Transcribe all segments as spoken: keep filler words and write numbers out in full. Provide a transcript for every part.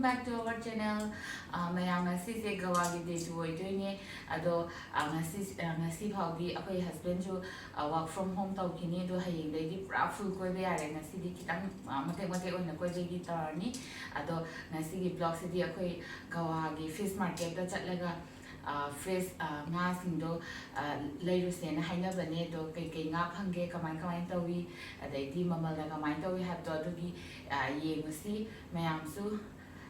Back to our channel. ꯑ, ꯃꯌꯥꯝ, ꯉꯁꯤꯁꯦ ꯒꯋꯥꯒꯤ day two ꯑꯣꯏꯗꯣꯏꯅꯦ꯫ ꯑꯗꯣ, ꯑ, ꯉꯁꯤ, ꯑ, ꯉꯁꯤ ꯐꯥꯎꯗꯤ ꯑꯩꯈꯣꯏ husbandꯁꯨ, ꯑ, work from home ꯇꯧꯈꯤꯅꯤ꯫ ꯑꯗꯣ ꯍꯌꯦꯡꯗꯩꯗꯤ ꯄꯨꯔꯥ full ꯀꯣꯏꯕ ꯌꯥꯔꯦ꯫ ꯉꯁꯤꯗꯤ ꯈꯤꯇꯪ, ꯑ, ꯃꯇꯦꯛ ꯃꯇꯦꯛ ꯑꯣꯏꯅ ꯀꯣꯏꯕꯒꯤ ꯇꯧꯔꯅꯤ꯫ ꯑꯗꯣ ꯉꯁꯤꯒꯤ vlogꯁꯤꯗꯤ ꯑꯩꯈꯣꯏ ꯒꯋꯥꯒꯤ fish marketꯇ ꯆꯠꯂꯒ, ꯑ, fresh, ꯑ, ꯉꯥꯁꯤꯡꯗꯣ, ꯑ, ꯂꯩꯔꯨꯁꯦꯅ ꯍꯥꯏꯅꯕꯅꯦ꯫ ꯑꯗꯣ ꯀꯩꯀꯩ ꯉꯥ ꯐꯪꯒꯦ, ꯀꯃꯥꯏ ꯀꯃꯥꯏꯅ ꯇꯧꯏ, ꯑꯗꯩꯗꯤ ꯃꯃꯜꯅ ꯀꯃꯥꯏꯅ ꯇꯧꯏ ꯍꯥꯏꯕꯗꯣ ꯑꯗꯨꯒꯤ, ꯑ, ꯌꯦꯡꯉꯨꯁꯤ ꯃꯌꯥꯝꯁꯨ꯫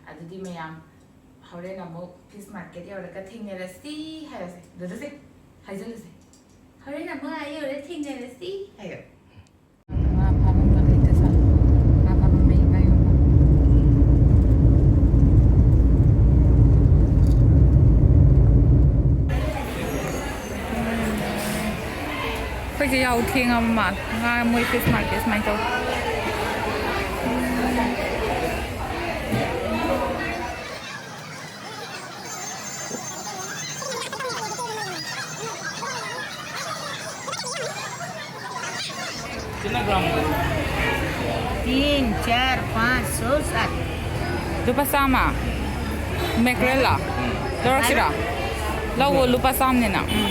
ꯑꯗꯨꯗꯤ ꯃꯌꯥꯝ, ꯍꯣꯔꯦꯟ ꯑꯃꯨꯛ fish market ꯌꯧꯔꯒ ꯊꯦꯡꯅꯔꯁꯤ ꯍꯥꯏꯔꯁꯦ꯫ ꯗꯨꯗꯨꯁꯦ ꯍꯥꯏꯖꯜꯂꯨꯁꯦ꯫ ꯍꯣꯔꯦꯟ ꯑꯃꯨꯛ ꯑꯥ ꯌꯧꯔ ꯊꯦꯡꯅꯔꯁꯤ꯫ ꯍꯥꯏꯌꯣ꯫ ꯉꯥ ꯐꯥꯐꯝꯒ ꯂꯩꯇ ꯁꯥ꯫ ꯉꯥ ꯐꯥꯐꯝ ꯃꯩ ꯉꯥ ꯌꯣꯟꯐꯝ꯫ ꯑꯩꯈꯣꯏꯁꯦ ꯌꯥꯍꯧ ꯊꯦꯡꯉꯕ ꯃꯥꯜꯂꯦ꯫ ꯉꯥ ꯃꯣꯏ fish market ꯁꯨꯃꯥꯏꯅ ꯇꯧ꯫ तीन, चार, पाँच, छः, सात। ꯂꯨꯄꯥ ꯆꯥꯝꯃ꯫ Mackerel ꯂꯣ? ꯂꯧꯔꯛꯁꯤꯔꯣ? ꯂꯧꯑꯣ, ꯂꯨꯄꯥ ꯆꯥꯝꯃꯅꯤꯅ꯫ ꯎꯝ꯫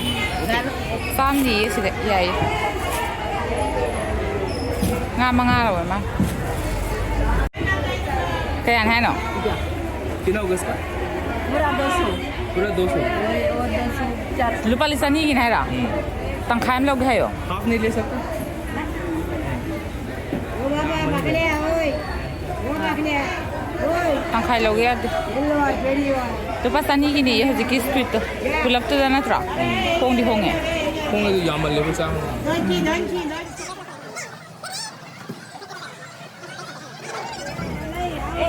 ꯆꯥꯝꯃꯅꯤꯌꯦ ꯁꯤꯗ꯫ ꯌꯥꯏꯌꯦ꯫ ꯉꯥ ꯃꯉꯥ ꯂꯧꯔ ꯃꯥ꯫ ꯀꯌꯥꯅꯤ ꯍꯥꯏꯅꯣ? कितना होगा इसका? पूरा दो सौ। पूरा दो सौ। ये वो दो सौ, चार सौ। ꯂꯨꯄꯥ ꯆꯅꯤꯒꯤꯅꯦ ꯍꯥꯏꯔꯣ? ꯎꯝ꯫ ꯇꯪꯈꯥꯏ ꯑꯃ ꯂꯧꯒꯦ ꯍꯥꯏꯌꯣ꯫ हाफ नहीं ले सकता? वो बाबा, पकड़े, ओए। वो पकड़े, ओए। ꯇꯪꯈꯥꯏ ꯂꯧꯒꯦ ꯌꯥꯗꯦ꯫ ये लो, ये लो। ꯂꯨꯄꯥ ꯆꯅꯤꯒꯤꯅꯦ ꯍꯧꯖꯤꯛꯀꯤ squidꯇꯣ꯫ ꯄꯨꯂꯞꯇꯨꯗ ꯅꯠꯇ꯭ꯔꯣ? ꯎꯝ꯫ ꯍꯣꯡꯗꯤ ꯍꯣꯡꯉꯦ꯫ ꯈꯣꯡꯗꯗꯤ ꯌꯥꯝꯃꯜꯂꯦꯕ ꯆꯥꯝꯃ꯫ ꯗꯣꯟꯀꯤ, ꯗꯣꯟꯀꯤ, ꯗꯣꯟꯀꯤ꯫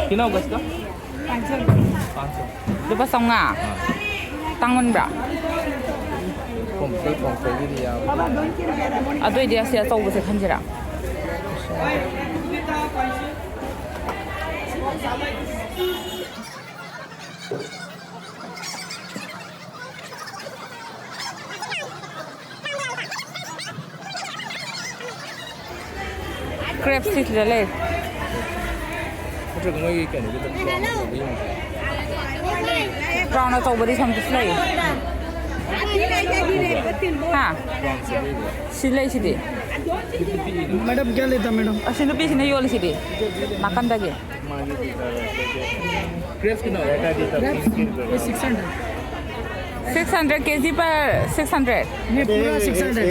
कितना होगा इसका? पाँच सौ। ꯂꯨꯄꯥ ꯆꯥꯝꯃꯉꯥ? ꯑꯥ꯫ ꯇꯥꯡꯃꯟꯕ꯭ꯔꯥ? ꯀꯣꯝꯄ꯭ꯔꯦ, ꯀꯣꯝꯄ꯭ꯔꯦꯒꯤꯗꯤ ꯌꯥꯎꯋꯦ꯫ ꯑꯗꯨ ꯑꯣꯏꯗꯤ ꯑꯁꯤ ꯑꯆꯧꯕꯁꯦ ꯈꯟꯁꯤꯔꯥ? Crabꯁꯤ ꯁꯤꯗ ꯂꯩꯔꯦ꯫ ꯃꯣꯏꯒꯤ ꯀꯩꯅꯣꯒꯤꯗ ꯕ꯭ꯔꯥꯎꯟ ꯑꯆꯧꯕꯗꯤ ꯁꯣꯝꯗꯁꯨ ꯂꯩ꯫ ꯍꯥ? ꯁꯤ ꯂꯩꯁꯤꯗꯤ꯫ मैडम क्या लेता मैडम? ꯑꯁꯤ ꯅꯨꯄꯤꯁꯤꯅ ꯌꯣꯜꯂꯤꯁꯤꯗꯤ ꯅꯥꯀꯟꯗꯒꯤ꯫ ये six hundred. Six hundred, K G per six hundred. नहीं पूरा सिक्स हंड्रेड।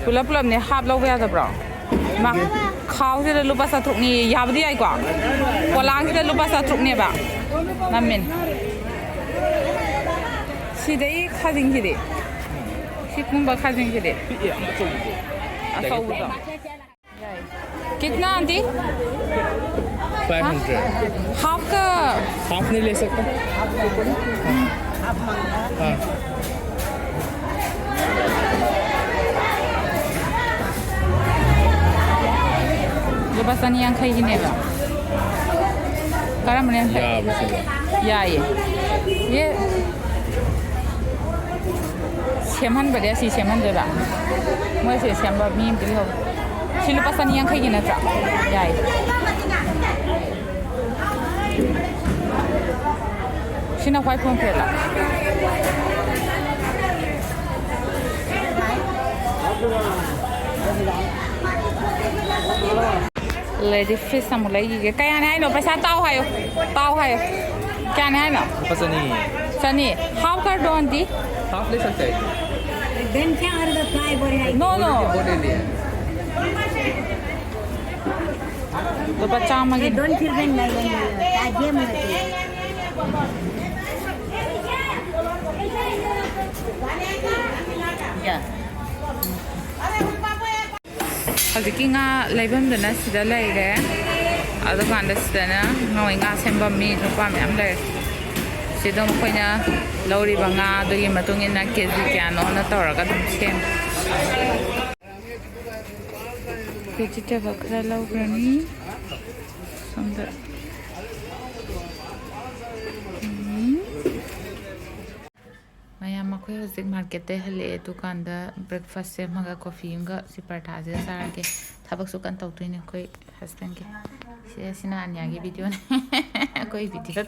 ꯄꯨꯂꯞ ꯄꯨꯂꯞꯅꯦ, ꯍꯥꯞ ꯂꯧꯕ ꯌꯥꯗꯕ꯭ꯔꯣ? ꯃꯥ, ꯈꯥꯎꯁꯤꯗ ꯂꯨꯄꯥ ꯆꯥꯇ꯭ꯔꯨꯛꯅꯤ꯫ ꯌꯥꯕꯗꯤ ꯌꯥꯏꯀꯣ? ꯄꯣꯂꯥꯡꯁꯤꯗ ꯂꯨꯄꯥ ꯆꯥꯇ꯭ꯔꯨꯛꯅꯦꯕ꯫ ꯅꯝꯃꯤꯟ꯫ ꯁꯤꯗꯩ ꯈꯥꯖꯤꯡꯁꯤꯗꯤ, ꯁꯤ ꯀꯨꯝꯕ ꯈꯥꯖꯤꯡꯁꯤꯗꯤ꯫ ꯑꯆꯧꯕꯗꯣ꯫ कितना आंटी? Five hundred. हाफ का। हाफ नहीं ले सकता? हाँ। ꯂꯨꯄꯥ ꯆꯅꯤ ꯌꯥꯡꯈꯩꯒꯤꯅꯦꯕ꯫ ꯀꯔꯝꯕꯅ ꯍꯦꯟꯅ ꯐꯩ? ꯌꯥꯕꯁꯤꯗ꯫ ꯌꯥꯏꯌꯦ꯫ ꯌꯦ꯫ ꯁꯦꯝꯍꯟꯕꯗꯤ ꯑꯁꯤ ꯁꯦꯝꯍꯟꯗꯣꯏꯕ꯫ ꯃꯣꯏꯁꯦ ꯁꯦꯝꯕ ꯃꯤ ꯑꯃꯗꯤ ꯂꯩꯍꯧꯋꯦ꯫ ꯁꯤ ꯂꯨꯄꯥ ꯆꯅꯤ ꯌꯥꯡꯈꯩꯒꯤ ꯅꯠꯇ꯭ꯔꯥ? ꯌꯥꯏ꯫ ꯁꯤꯅ white pomfret ꯂ? ꯂꯦꯗꯤ ꯐꯤꯁ ꯑꯃꯨꯛ ꯂꯩꯈꯤꯒꯦ꯫ ꯀꯌꯥꯅꯤ ꯍꯥꯏꯅꯣ? ꯄꯩꯁꯥ ꯇꯥꯎ ꯍꯥꯏꯌꯣ꯫ ꯇꯥꯎ ꯍꯥꯏꯌꯣ꯫ ꯀꯌꯥꯅꯤ ꯍꯥꯏꯅꯣ? ꯂꯨꯄꯥ ꯆꯅꯤ꯫ ꯆꯅꯤ꯫ Half कर दो aunty. हाफ ले सकते हैं। No, no. बोले लिए। ꯂꯨꯄꯥ ꯆꯥꯝꯃꯒꯤ꯫ Don't feel bad, like, like, like, like, ꯍꯧꯖꯤꯛꯀꯤ ꯉꯥ ꯂꯩꯐꯝꯗꯨꯅ ꯁꯤꯗ ꯂꯩꯔꯦ꯫ ꯑꯗꯨꯀꯥꯟꯗ ꯁꯤꯗꯅ ꯃꯣꯏ ꯉꯥ ꯁꯦꯝꯐꯝ ꯃꯤ ꯅꯨꯄꯥ ꯃꯌꯥꯝ ꯂꯩꯔꯦ꯫ ꯁꯤꯗ ꯃꯈꯣꯏꯅ ꯂꯧꯔꯤꯕ ꯉꯥ ꯑꯗꯨꯒꯤ ꯃꯇꯨꯡ ꯏꯟꯅ ꯀꯦ ꯖꯤ ꯀꯌꯥꯅꯣꯅ ꯇꯧꯔꯒ ꯑꯗꯨꯝ ꯁꯦꯝꯃꯤ꯫ ꯚꯦꯖꯤꯇꯦꯕꯜ ꯈꯔ ꯂꯧꯈ꯭ꯔꯅꯤ ꯁꯣꯝꯗ꯫ ꯎꯝ꯫ ꯃꯌꯥꯝ, ꯑꯩꯈꯣꯏ ꯍꯧꯖꯤꯛ ꯃꯥꯔꯀꯦꯠꯇꯩ ꯍꯜꯂꯛꯑꯦ꯫ ꯗꯨꯀꯥꯟꯗ ꯕ꯭ꯔꯦꯛꯐꯥꯁ ꯁꯦꯝꯃꯒ ꯀꯣꯐꯤ ꯑꯃꯒ ꯁꯤ ꯄꯔꯊꯥꯁꯤꯒ ꯆꯥꯔꯒꯦ꯫ ꯊꯕꯛꯁꯨ ꯀꯟꯅ ꯇꯧꯗꯣꯏꯅꯦ ꯑꯩꯈꯣꯏ ꯍꯁꯕꯦꯟꯒꯤ꯫ ꯁꯤꯗ ꯁꯤꯅ ꯑꯅꯤꯌꯥꯒꯤ ꯚꯤꯗꯤꯑꯣꯅꯦ꯫ ꯑꯩꯈꯣꯏ ꯚꯤꯗꯤꯑꯣ꯫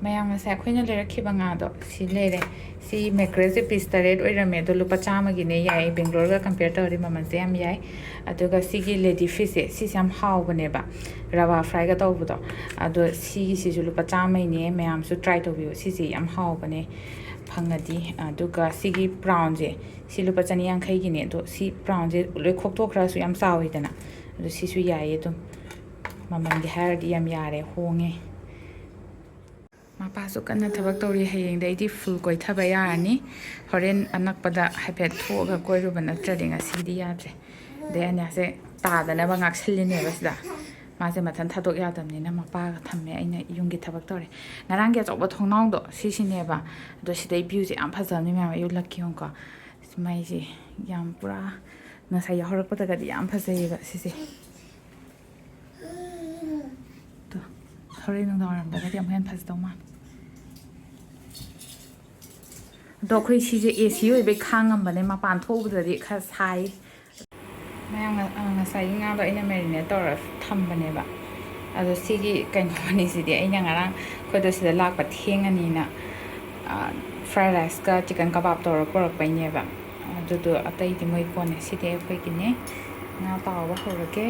ꯃꯌꯥꯝ, ꯉꯁꯥꯏ ꯑꯩꯈꯣꯏꯅ ꯂꯩꯔꯛꯈꯤꯕ ꯉꯥꯗꯣ ꯁꯤ ꯂꯩꯔꯦ꯫ ꯁꯤ ꯃꯦꯀ꯭ꯔꯦꯜꯁꯦ ꯄꯤꯁ ꯇꯔꯦꯠ ꯑꯣꯏꯔꯝꯃꯦ, ꯑꯗꯣ ꯂꯨꯄꯥ ꯆꯥꯝꯃꯒꯤꯅꯦ, ꯌꯥꯏ꯫ ꯕꯦꯡꯒ꯭ꯂꯣꯔꯒ ꯀꯝꯄꯤꯌꯔ ꯇꯧꯔꯗꯤ ꯃꯃꯜꯁꯦ ꯌꯥꯝ ꯌꯥꯏ꯫ ꯑꯗꯨꯒ ꯁꯤꯒꯤ ꯂꯦꯗꯤ ꯐꯤꯁꯁꯦ, ꯁꯤꯁꯦ ꯌꯥꯝ ꯍꯥꯎꯕꯅꯦꯕ, ꯔꯕꯥ ꯐ꯭ꯔꯥꯏꯒ ꯇꯧꯕꯗꯣ꯫ ꯑꯗꯣ ꯁꯤꯒꯤꯁꯤꯁꯨ ꯂꯨꯄꯥ ꯆꯥꯝꯃꯩꯅꯦ꯫ ꯃꯌꯥꯝꯁꯨ ꯇ꯭ꯔꯥꯏ ꯇꯧꯕꯤꯌꯨ, ꯁꯤꯁꯦ ꯌꯥꯝ ꯍꯥꯎꯕꯅꯦ ꯐꯪꯉꯗꯤ꯫ ꯑꯗꯨꯒ ꯁꯤꯒꯤ ꯄ꯭ꯔꯥꯎꯟꯁꯦ, ꯁꯤ ꯂꯨꯄꯥ ꯆꯅꯤ ꯌꯥꯡꯈꯩꯒꯤꯅꯦ꯫ ꯑꯗꯣ ꯁꯤ ꯄ꯭ꯔꯥꯎꯟꯁꯦ ꯂꯣꯏ ꯈꯣꯛꯇꯣꯛꯈ꯭ꯔꯁꯨ ꯌꯥꯝ ꯆꯥꯎꯋꯤꯗꯅ, ꯑꯗꯣ ꯁꯤꯁꯨ ꯌꯥꯏꯌꯦ ꯑꯗꯨꯝ꯫ ꯃꯃꯜꯒꯤ ꯍꯥꯏꯔꯗꯤ ꯌꯥꯝ ꯌꯥꯔꯦ, ꯍꯣꯡꯉꯦ꯫ ꯃꯄꯥꯁꯨ ꯀꯟꯅ ꯊꯕꯛ ꯇꯧꯔꯤ꯫ ꯍꯌꯦꯡꯗꯩꯗꯤ ꯐꯨꯜ ꯀꯣꯏꯊꯕ ꯌꯥꯔꯅꯤ꯫ ꯍꯣꯔꯦꯟ ꯑꯅꯛꯄꯗ ꯍꯥꯏꯐꯦꯠ ꯊꯣꯛꯑꯒ ꯀꯣꯏꯔꯨꯕ ꯅꯠꯇ꯭ꯔꯗꯤ ꯉꯁꯤꯗꯤ ꯌꯥꯗ꯭ꯔꯦ꯫ ꯑꯗꯩ ꯑꯅꯤꯌꯥꯁꯦ ꯇꯥꯗꯅꯕ ꯉꯥꯛꯁꯜꯂꯤꯅꯦꯕ ꯁꯤꯗ꯫ ꯃꯥꯁꯦ ꯃꯊꯟ ꯊꯥꯗꯣꯛ ꯌꯥꯗꯕꯅꯤꯅ ꯃꯄꯥꯒ ꯊꯝꯃꯦ꯫ ꯑꯩꯅ ꯌꯨꯝꯒꯤ ꯊꯕꯛ ꯇꯧꯔꯦ꯫ ꯉꯔꯥꯡꯒꯤ ꯑꯆꯧꯕ ꯊꯣꯡꯅꯥꯎꯗꯣ ꯁꯤꯁꯤꯅꯦꯕ꯫ ꯑꯗꯣ ꯁꯤꯗꯩ ꯚ꯭ꯌꯨꯁꯦ ꯌꯥꯝ ꯐꯖꯕꯅꯤ ꯃꯌꯥꯝ, ꯑꯩ ꯎꯠꯂꯛꯀꯦ ꯌꯦꯡꯉꯨꯀꯣ꯫ ꯃꯩꯁꯦ ꯌꯥꯝ ꯄꯨꯔꯥ ꯉꯁꯥꯏ ꯌꯥꯍꯧꯔꯛꯄꯗꯒꯗꯤ ꯌꯥꯝ ꯐꯖꯩꯌꯦꯕ ꯁꯤꯁꯦ꯫ ꯇꯣ, ꯍꯣꯔꯦꯟ ꯅꯨꯡꯗꯥꯡ ꯋꯥꯏꯔꯝꯗꯒꯗꯤ ꯑꯃꯨꯛ ꯍꯦꯟꯅ ꯐꯖꯗꯧ ꯃꯥꯜꯂꯦ꯫ ꯑꯗꯣ ꯑꯩꯈꯣꯏ ꯁꯤꯁꯦ ꯑꯦ ꯁꯤ ꯑꯣꯏꯕꯩ ꯈꯥꯡꯉꯝꯕꯅꯦ, ꯃꯄꯥꯟ ꯊꯣꯛꯎꯕꯗꯗꯤ ꯈꯔ ꯁꯥꯏ꯫ ꯃꯌꯥꯝ, ꯉ-, ꯑ, ꯉꯁꯥꯏꯒꯤ ꯉꯥꯗꯣ ꯑꯩꯅ ꯃꯦꯔꯤꯅꯦꯠ ꯇꯧꯔ ꯊꯝꯕꯅꯦꯕ꯫ ꯑꯗꯣ ꯁꯤꯒꯤ ꯀꯩꯅꯣ ꯑꯅꯤꯁꯤꯗꯤ ꯑꯩꯅ ꯉꯔꯥꯡ ꯑꯩꯈꯣꯏꯗꯣ ꯁꯤꯗ ꯂꯥꯛꯄ ꯊꯦꯡꯉꯅꯤꯅ, ꯑ, ꯐ꯭ꯔꯥꯏ ꯔꯥꯏꯁꯀ ꯆꯤꯀꯟ ꯀꯕꯥꯞ ꯇꯧꯔ ꯄꯨꯔꯛꯄꯩꯅꯦꯕ꯫ ꯑꯗꯨꯗꯣ ꯑꯇꯩꯗꯤ ꯃꯣꯏ ꯀꯣꯟꯅ, ꯁꯤꯗꯤ ꯑꯩꯈꯣꯏꯒꯤꯅꯦ꯫ ꯉꯥ ꯇꯥꯎꯕ ꯍꯧꯔꯒꯦ꯫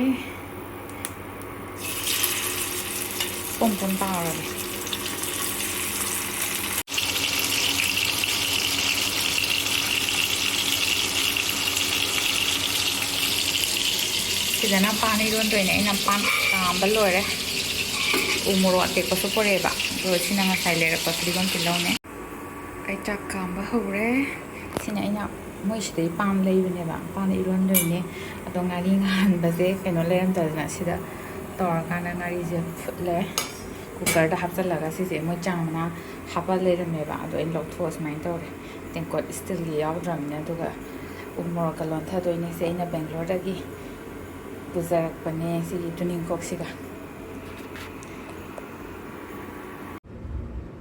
ꯄꯨꯝ ꯄꯨꯝ ꯇꯥꯎꯔꯒꯦ꯫ ꯁꯤꯗꯅ ꯄꯥꯟ ꯏꯔꯣꯟꯗꯣꯏꯅꯦ꯫ ꯑꯩꯅ ꯄꯥꯟ ꯀꯥꯝꯕ ꯂꯣꯏꯔꯦ꯫ ꯎ ꯃꯣꯔꯣꯛ ꯑꯇꯦꯛꯄꯁꯨ ꯄꯨꯔꯛꯑꯦꯕ, ꯑꯗꯣ ꯁꯤꯅ ꯉꯁꯥꯏ ꯂꯩꯔꯛꯄ ꯐꯗꯤꯒꯣꯝ ꯇꯤꯜꯍꯧꯅꯦ꯫ ꯑꯩ ꯆꯥꯛ ꯀꯥꯝꯕ ꯍꯧꯔꯦ꯫ ꯁꯤꯅ ꯑꯩꯅ ꯃꯣꯏ ꯁꯤꯗꯩ ꯄꯥꯟ ꯂꯩꯕꯅꯦꯕ, ꯄꯥꯟ ꯏꯔꯣꯟꯗꯣꯏꯅꯦ꯫ ꯑꯗꯣ ꯉꯥꯔꯤ ꯉꯍꯟꯕꯁꯦ ꯀꯩꯅꯣ ꯂꯩꯔꯝꯗꯗꯅ ꯁꯤꯗ ꯇꯧꯔꯀꯥꯟꯗ ꯉꯥꯔꯤꯁꯦ ꯐꯨꯠꯂꯦ꯫ ꯀꯨꯀꯔꯗ ꯍꯥꯞꯆꯤꯜꯂꯒ ꯁꯤꯁꯦ ꯃꯣꯏ ꯆꯥ ꯃꯅꯥ ꯍꯥꯞꯄ ꯂꯩꯔꯝꯃꯦꯕ, ꯑꯗꯣ ꯑꯩꯅ ꯂꯧꯊꯣꯛꯑ ꯁꯨꯃꯥꯏꯅ ꯇꯧꯔꯦ꯫ ꯇꯦꯡꯀꯣꯠ ꯏꯁꯇꯤꯜꯒꯤ ꯌꯥꯎꯗ꯭ꯔꯕꯅꯤꯅ꯫ ꯑꯗꯨꯒ ꯎ ꯃꯣꯔꯣꯛꯀ ꯂꯣꯟꯊꯗꯣꯏꯅꯦ꯫ ꯁꯤ ꯑꯩꯅ ꯕꯦꯡꯒ꯭ꯂꯣꯔꯗꯒꯤ ꯄꯨꯖꯔꯛꯄꯅꯦ, ꯁꯤꯒꯤ ꯇꯨꯅꯤꯡꯈꯣꯛꯁꯤꯒ꯫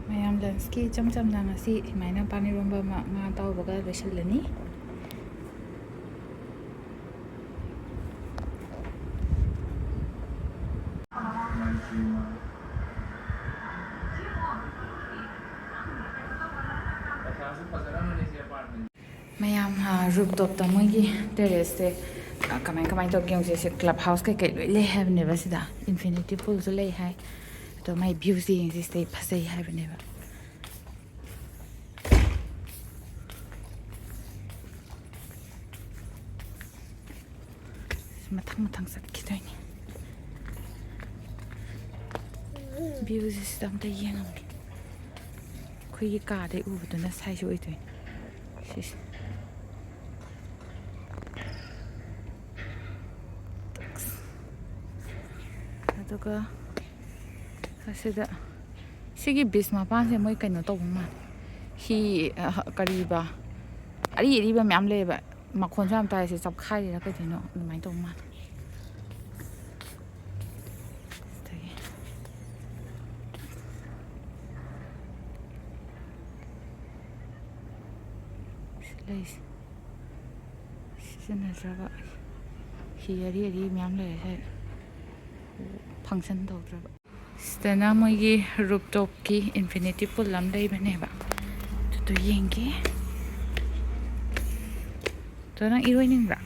ꯃꯌꯥꯝ, ꯂꯟꯁꯀꯤ ꯏꯆꯝ ꯆꯝꯅ ꯉꯁꯤ ꯁꯨꯃꯥꯏꯅ ꯄꯥꯟ ꯏꯔꯣꯟꯕ ꯑꯃ, ꯉꯥ ꯑꯇꯥꯎꯕꯒ ꯂꯣꯏꯁꯤꯜꯂꯅꯤ꯫ Rooftopꯇ ꯃꯣꯏꯒꯤ terraceꯁꯦ, ꯑ, ꯀꯃꯥꯏ ꯀꯃꯥꯏꯅ ꯇꯧꯒꯦ ꯌꯦꯡꯁꯦ꯫ ꯁꯤ club house ꯀꯩꯀꯩ ꯂꯣꯏ ꯂꯩ ꯍꯥꯏꯕꯅꯦꯕ ꯁꯤꯗ, infinity poolꯁꯨ ꯂꯩ ꯍꯥꯏ꯫ ꯑꯗꯣ ꯃꯥꯏ viewꯁꯦ ꯌꯦꯡꯁꯦ, ꯁꯤꯗꯩ ꯐꯖꯩ ꯍꯥꯏꯕꯅꯦꯕ꯫ ꯃꯊꯪ ꯃꯊꯪ ꯆꯠꯈꯤꯗꯣꯏꯅꯤ꯫ Viewꯁꯦ ꯁꯤꯗ ꯑꯝꯇ ꯌꯦꯡꯉꯝꯒꯦ꯫ ꯑꯩꯈꯣꯏꯒꯤ ꯀꯥꯗꯩ ꯎꯕꯗꯨꯅ sideꯁꯦ ꯑꯣꯏꯗꯣꯏꯅꯤ꯫ ꯁꯤꯁꯦ꯫ ꯑꯗꯨꯒ ꯑꯁꯤꯗ, ꯁꯤꯒꯤ beach ꯃꯄꯥꯟꯁꯦ ꯃꯣꯏ ꯀꯩꯅꯣ ꯇꯧꯕ ꯃꯥꯜꯂꯦ꯫ ꯍꯤ, ꯑ, ꯀꯔꯤꯕ, ꯑꯔꯤ ꯑꯔꯤꯕ ꯃꯌꯥꯝ ꯂꯩꯌꯦꯕ꯫ ꯃꯈꯣꯟꯁꯨ ꯌꯥꯝ ꯇꯥꯏ꯫ ꯁꯤ ꯆꯞꯈꯥꯏꯔꯤꯔꯥ ꯀꯩꯗꯧꯅꯣ ꯑꯗꯨꯃꯥꯏꯅ ꯇꯧꯕ ꯃꯥꯜꯂꯦ꯫ ꯑꯗꯒꯤ ꯁꯤ ꯂꯩꯁꯦ꯫ ꯁꯤꯖꯤꯟꯅꯗ꯭ꯔꯕ ꯍꯤ ꯑꯔꯤ ꯑꯔꯤ ꯃꯌꯥꯝ ꯂꯩꯔꯦ ꯁ꯭ꯋꯥꯏꯗ꯫ Function ꯇꯧꯗ꯭ꯔꯕ꯫ ꯁꯤꯗꯅ ꯃꯣꯏꯒꯤ rooftopꯀꯤ infinity pool ꯑꯃ ꯂꯩꯕꯅꯦꯕ꯫ ꯑꯗꯨꯗꯣ ꯌꯦꯡꯒꯦ꯫ ꯑꯗꯣ ꯅꯪ ꯏꯔꯣꯏꯅꯤꯡꯕ꯭ꯔꯥ?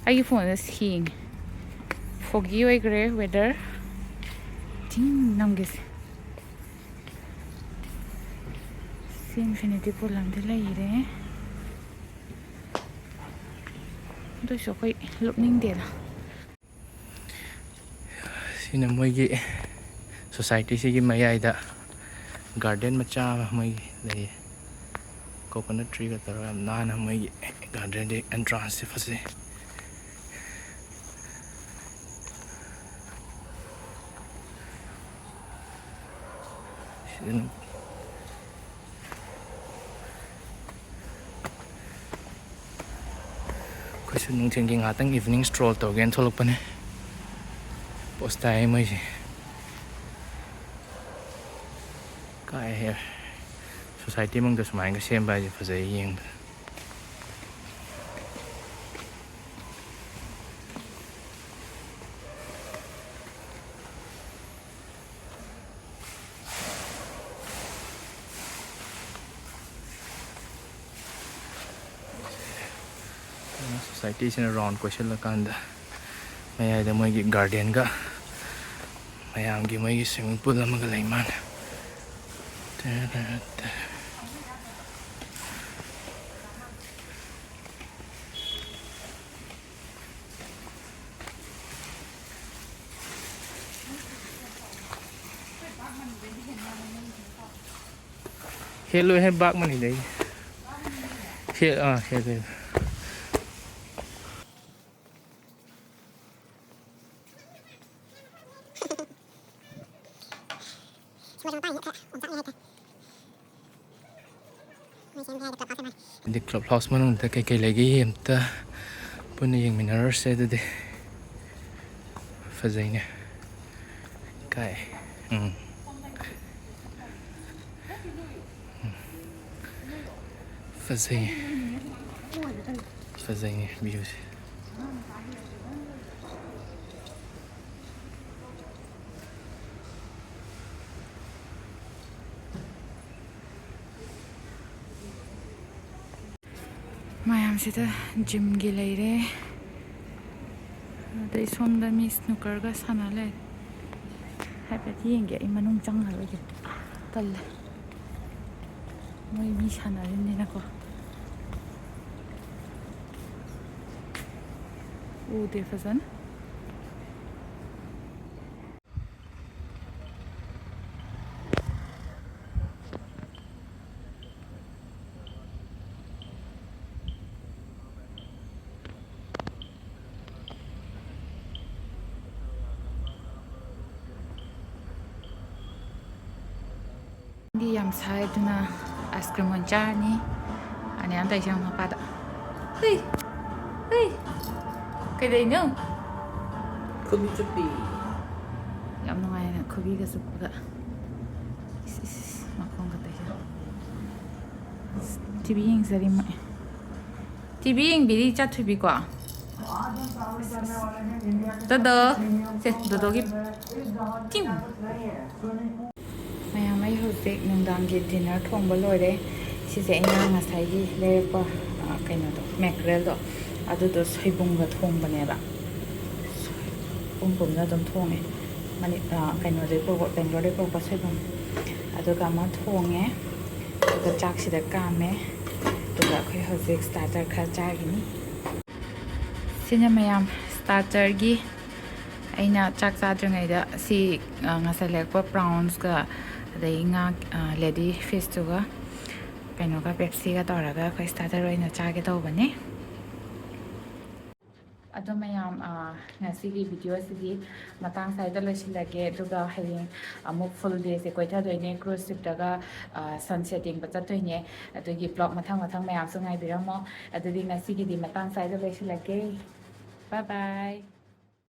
ꯑꯩꯒꯤ ꯐꯣꯟꯁꯦ ꯁꯦꯡꯉꯦ꯫ Foggy ꯑꯣꯏꯈ꯭ꯔꯦ weather꯫ ꯊꯤꯡ ꯅꯝꯒꯦꯁꯦ꯫ ꯁꯤ infinity pool ꯑꯃꯗꯤ ꯂꯩꯔꯦ꯫ ꯑꯗꯨꯏꯁꯨ ꯑꯩꯈꯣꯏ ꯂꯨꯞꯅꯤꯡꯗꯦꯗ꯫ ꯁꯤꯅ ꯃꯣꯏꯒꯤ societyꯁꯤꯒꯤ ꯃꯌꯥꯏꯗ garden ꯃꯆꯥ ꯑꯃ ꯃꯣꯏꯒꯤ ꯂꯩꯌꯦ꯫ Coconut treeꯒ ꯇꯧꯔꯒ ꯌꯥꯝ ꯅꯥꯟꯅ ꯃꯣꯏꯒꯤ gardenꯗꯤ entranceꯁꯦ ꯐꯖꯩ꯫ ꯁꯤꯗꯅ ꯑꯩꯈꯣꯏꯁꯨ ꯅꯨꯡꯊꯤꯜꯒꯤ ꯉꯥꯛꯇꯪ evening stroll ꯇꯧꯒꯦꯅ ꯊꯣꯛꯂꯛꯄꯅꯦ꯫ Post ꯇꯥꯏ ꯃꯣꯏꯁꯦ꯫ ꯀꯥꯏ ꯍꯦ, society ꯃꯅꯨꯡꯗ ꯁꯨꯃꯥꯏꯅꯒ ꯁꯦꯝꯕ ꯍꯥꯏꯁꯦ ꯐꯖꯩ ꯌꯦꯡꯕꯗ꯫ ꯁꯣꯁꯥꯏꯇꯤꯁꯤꯅ ꯔꯥꯎꯟ ꯀꯣꯏꯁꯤꯜꯂꯀꯥꯟꯗ ꯃꯌꯥꯏꯗ ꯃꯣꯏꯒꯤ ꯒꯥꯔꯗꯦꯟꯒ ꯃꯌꯥꯝꯒꯤ ꯃꯣꯏꯒꯤ ꯁ꯭ꯋꯤꯃꯤꯡ ꯄꯨꯜ ꯑꯃꯒ ꯂꯩ ꯃꯥꯜꯂꯦ꯫ ꯍꯦꯜꯂꯣꯏꯍꯦ, ꯕꯥꯛ ꯃꯅꯤꯗ ꯑꯩ꯫ ꯍꯦ-, ꯑꯥ, ꯍꯦꯜꯂꯦ꯫ ꯑꯗꯩ ꯀ꯭ꯂꯕ ꯍꯥꯎꯁ ꯃꯅꯨꯡꯗ ꯀꯩꯀꯩ ꯂꯩꯒꯦ ꯑꯝꯇ ꯄꯨꯟꯅ ꯌꯦꯡꯃꯤꯟꯅꯔꯨꯔꯁꯦ ꯑꯗꯨꯗꯤ꯫ ꯐꯖꯩꯅꯦ꯫ ꯀꯥꯏ꯫ ꯎꯝ꯫ ꯐꯖꯩ꯫ ꯐꯖꯩꯅꯦ ꯚ꯭ꯌꯨꯁꯦ꯫ ꯃꯌꯥꯝꯁꯤꯗ ꯖꯤꯝꯒꯤ ꯂꯩꯔꯦ꯫ ꯑꯗꯩ ꯁꯣꯝꯗ ꯃꯤ ꯁ꯭ꯅꯨꯀꯔꯒ ꯁꯥꯟꯅ ꯂꯩꯔꯦ꯫ ꯍꯥꯏꯐꯦꯠ ꯌꯦꯡꯒꯦ, ꯑꯩ ꯃꯅꯨꯡ ꯆꯪꯉꯔꯣꯏꯒꯦ, ꯇꯜꯂꯦ꯫ ꯃꯣꯏ ꯃꯤ ꯁꯥꯟꯅꯔꯤꯕꯅꯤꯅꯀꯣ꯫ ꯎꯗꯦ ꯐꯖꯅ꯫ ꯗꯤ ꯌꯥꯝ ꯁꯥꯏ, ꯑꯗꯨꯅ ꯑꯥꯏꯁ ꯀ꯭ꯔꯤꯝ ꯑꯣꯏꯅ ꯆꯥꯔꯅꯤ꯫ ꯑꯅꯤꯌꯥꯅ ꯇꯧꯔꯤꯁꯦ ꯌꯦꯡꯉꯨ ꯃꯄꯥꯗ꯫ ꯍꯨꯏ! ꯍꯨꯏ! ꯀꯩꯗꯧꯔꯤꯅꯣ? ꯈꯨꯕꯤ ꯆꯨꯞꯄꯤ꯫ ꯌꯥꯝ ꯅꯨꯡꯉꯥꯏꯅ ꯈꯨꯕꯤꯒ ꯆꯨꯞꯄꯒ꯫ ꯏꯁ, ꯏꯁ, ꯏꯁ, ꯃꯈꯣꯡꯒ ꯇꯩꯁꯜꯂ꯫ ꯇꯤ ꯚꯤ ꯌꯦꯡꯖꯔꯤ ꯃꯣꯏ꯫ T V ꯌꯦꯡꯕꯤꯔꯤ ꯆꯥꯊꯣꯏꯕꯤꯀꯣ꯫ ꯗꯣꯗꯣ꯫ ꯁꯦ, ꯗꯣꯗꯣꯒꯤ ꯇꯤꯡ꯫ ꯃꯌꯥꯝ, ꯑꯩ ꯍꯧꯖꯤꯛ ꯅꯨꯡꯗꯥꯡꯒꯤ ꯗꯤꯟꯅꯔ ꯊꯣꯡꯕ ꯂꯣꯏꯔꯦ꯫ ꯁꯤꯁꯦ ꯑꯩꯅ ꯉꯁꯥꯏꯒꯤ ꯂꯩꯔꯛꯄ, ꯑ, ꯀꯩꯅꯣꯗꯣ, ꯃꯦꯀ꯭ꯔꯦꯜꯗꯣ꯫ ꯑꯗꯨꯗꯣ ꯁꯣꯏꯕꯨꯝꯒ ꯊꯣꯡꯕꯅꯦꯕ꯫ ꯄꯨꯝ ꯄꯨꯝꯅ ꯑꯗꯨꯝ ꯊꯣꯡꯉꯦ꯫ ꯃꯅꯤ-, ꯑ, ꯀꯩꯅꯣꯗꯩ ꯄꯨꯔꯛꯄ, ꯕꯦꯡꯒ꯭ꯂꯣꯔꯗꯩ ꯄꯨꯔꯛꯄ ꯁꯣꯏꯕꯨꯝ꯫ ꯑꯗꯨꯒ ꯑꯃ ꯊꯣꯡꯉꯦ꯫ ꯑꯗꯨꯒ ꯆꯥꯛꯁꯤꯗ ꯀꯥꯝꯃꯦ꯫ ꯑꯗꯨꯒ ꯑꯩꯈꯣꯏ ꯍꯧꯖꯤꯛ starter ꯈꯔ ꯆꯥꯈꯤꯅꯤ꯫ ꯁꯤꯅ ꯃꯌꯥꯝ starterꯒꯤ ꯑꯩꯅ ꯆꯥꯛ ꯆꯥꯗ꯭ꯔꯤꯉꯩꯗ ꯁꯤ, ꯑ, ꯉꯁꯥꯏ ꯂꯩꯔꯛꯄ prawnsꯀ ꯑꯗꯩ ꯉꯥ, ꯑ, lady fishꯇꯨꯒ ꯀꯩꯅꯣꯒ Pepsiꯒ ꯇꯧꯔꯒ ꯑꯩꯈꯣꯏ starter ꯑꯣꯏꯅ ꯆꯥꯒꯦ ꯇꯧꯕꯅꯦ꯫ ꯑꯗꯣ ꯃꯌꯥꯝ, ꯑ, ꯉꯁꯤꯒꯤ videoꯁꯤꯗꯤ ꯃꯇꯥꯡ ꯁ꯭ꯋꯥꯏꯗ ꯂꯣꯏꯁꯤꯜꯂꯒꯦ꯫ ꯑꯗꯨꯒ ꯍꯌꯦꯡ ꯑꯃꯨꯛ full dayꯁꯦ ꯀꯣꯏꯊꯗꯣꯏꯅꯦ cruise shipꯇꯒ, ꯑ, sunset ꯌꯦꯡꯕ ꯆꯠꯇꯣꯏꯅꯦ꯫ ꯑꯗꯨꯒꯤ vlog ꯃꯊꯪ ꯃꯊꯪ ꯃꯌꯥꯝꯁꯨ ꯉꯥꯏꯕꯤꯔꯝꯃꯣ꯫ ꯑꯗꯨꯗꯤ ꯉꯁꯤꯒꯤꯗꯤ ꯃꯇꯥꯡ ꯁ꯭ꯋꯥꯏꯗ ꯂꯣꯏꯁꯤꯜꯂꯒꯦ꯫ Bye bye꯫